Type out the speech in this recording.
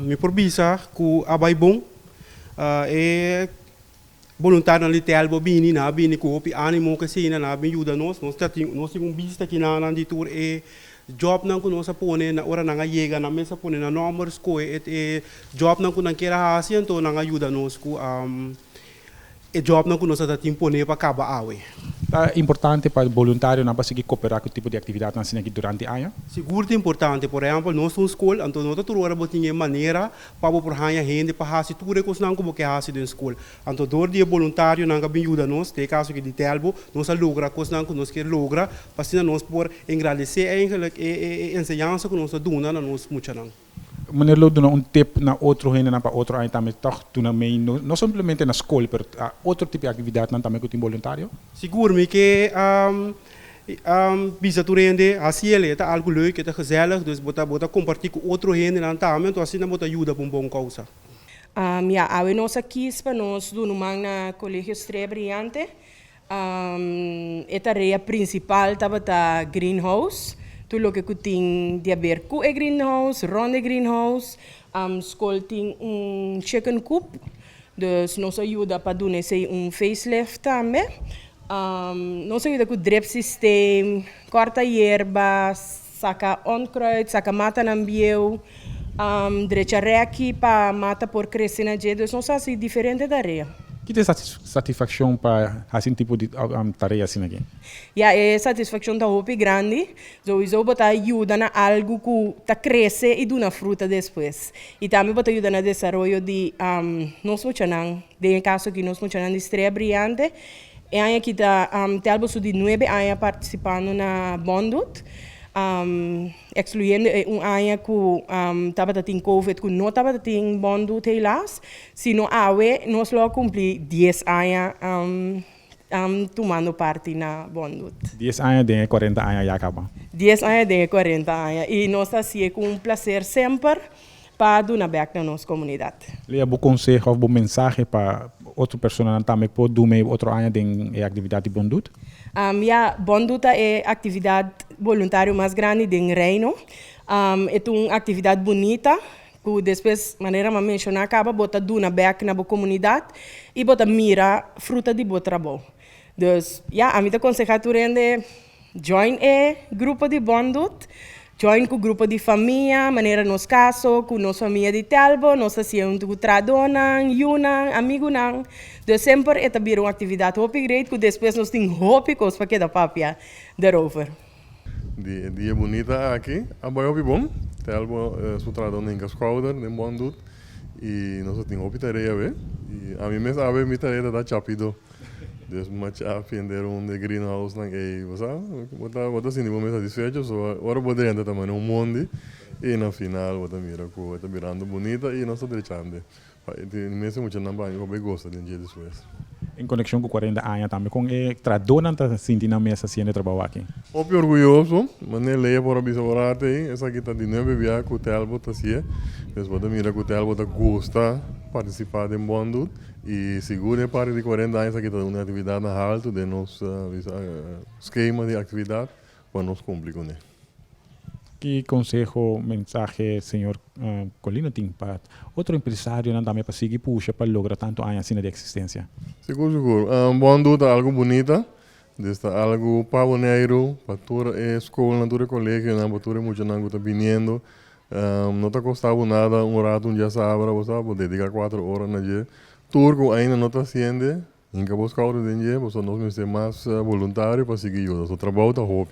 Mi por bisa ku a bai bon. E voluntarionan di Telbo bini, nan a bini ku hopi ánimo ku esei, nan a bin yuda nos. Nos ta tin, nos tin un bista aki nan di tur e jobnan ku nos a pone na ora nan a yega, nan mes a pone nan nòmber, skohe e jobnan ku nan kier a hasi, anto nan a yuda nos ku e jobnan ku nos a ta tin pone pa kaba awe. Ta importante pa voluntarionan pa sigui kooperá ku tipo di aktividatnan asina aki durante aña? Sigur ta importante. Por ehèmpel, nos ta un skol, anto no ta tur ora bo tin e manera pa bo por haña hende pa hasi tur e kosnan ku bo ke hasi den skol. Anto dor di e voluntarionan ku a bin yuda nos, den e kaso aki di Telbo, nos a logra kosnan ku nos ke logra, pa asina nos por engrandesé eigenlijk e enseñansa ku nos ta duna na nos muchanan. Meneer lo duna un tip na otro hendenan pa otro aña tambe tòg duna mee, no simplemente na skol, pero otro tipo di aktividatnan tambe ku tin boluntario? Sigur, mi ke bisa tur hende, hasi el, e ta algu leuk, e ta gezellig, dus bo ta kompartí ku otro hendenan tambe, anto asina bo ta yuda pa un bon kousa. Ja, awe nos a kies pa nos duna man na Kolegio Estrella Brillante. E tarea prinsipal tabata greenhouse. Tur loke ku tin di haber ku e greenhouse, rònt e greenhouse. Skol tin un chicken coop. Dus nos a yuda pa duna esei un facelift tambe. Nos a yuda ku drip system, kòrta yerba, saka onkruid, saka matanan bieu, drecha rèki pa mata por krese na dje. Dus nos a hasi diferente tarea. Ki ta satisfakshon pa hasi un tipo di tarea asina aki? Ja, e satisfakshon ta hopi grandi. Sowieso bo ta yuda na algu ku ta krese i duna fruta despues. I tambe bo ta yuda na desaroyo di nos muchanan, den e kaso aki nos muchanan di Estrella Brillante. E aña aki ta Telbo su di 9 aña partisipando na Bondoet. Excluyendo un aña ku tabata tin COVID, ku no tabata tin Bondoet helaas. Sino awe nos lo kumpli 10 aña tumando parti na Bondoet. 10 aña den 40 aña ya kaba. 10 aña den 40 aña. I nos ta hasié ku un plaser semper pa duna bèk na nos komunidat. Lea, bo konseho òf bo mensahe pa otro persona tambe por duna otro aña den e aktividat di Bondoet? Ja, Bondoet ta e aktividat voluntario mas grandi den Reino. E un aktividat bunita, ku despues, manera m'a menshoná kaba, bo ta duna bèk na bo komunidat i bo ta mira fruta di bo trabou. Dus ja, ami ta konsehá tur hende join e grupo di Bondoet, join ku grupo di famia, manera nos kaso, ku nos famia di Telbo, nos ta hasié huntu ku trahadónan, yunan, amigunan. Dus semper e ta bira un aktividat hopi great ku despues nos tin hopi kos pa keda papia daarover. Di dia bunita aki, a bai hopi bon. Telbo su trahadónan hinka skouder den Bondoet i nos tin hopi tarea be. I ami mes awe mi tarea ta chapidó. Dus m'a chapi henter un di greenhouse nan ei, bo sa, bo ta sinti bo mes satisfecho, so ora bo drenta ta manera un mondi i na final bo ta mira ku e ta birando bunita i nos ta drechando. Mes muchanan pa bai gosta den dje despues. En konekshon ku 40 aña tambe, kon e trahadónan ta sinti nan mes hasiendo e trabou aki? Hopi orguyoso, manera Lea por a bisa un rato ei, esaki ta di 9 bia ku Telbo ta hasié. Dus bo ta mira ku Telbo ta gusta partisipá den Bondoet i sigur e parti di 40 aña esaki ta un aktividat haltu den nos skema di aktividat pa nos kumpli kuné. Ki konseho, mensahe, señor Colino tin pa otro empresarionan tambe pa sigui pusha pa logra tantu aña asina di eksistensia? Sigur, sigur. Bondoet ta algu bunita. Dus ta algu pa Boneiru, pa tur e skolnan, tur e kolegionan, pa tur e muchanan ku ta biniendo. No ta kosta bo nada un ratu un djasabra, bo sa, bo dediká 4 ora na dje. Tur ku ainda no ta hasiendo, hinka bo skouder den dje, pasobra nos mester mas voluntario pa sigui yuda. So trabou ta hopi.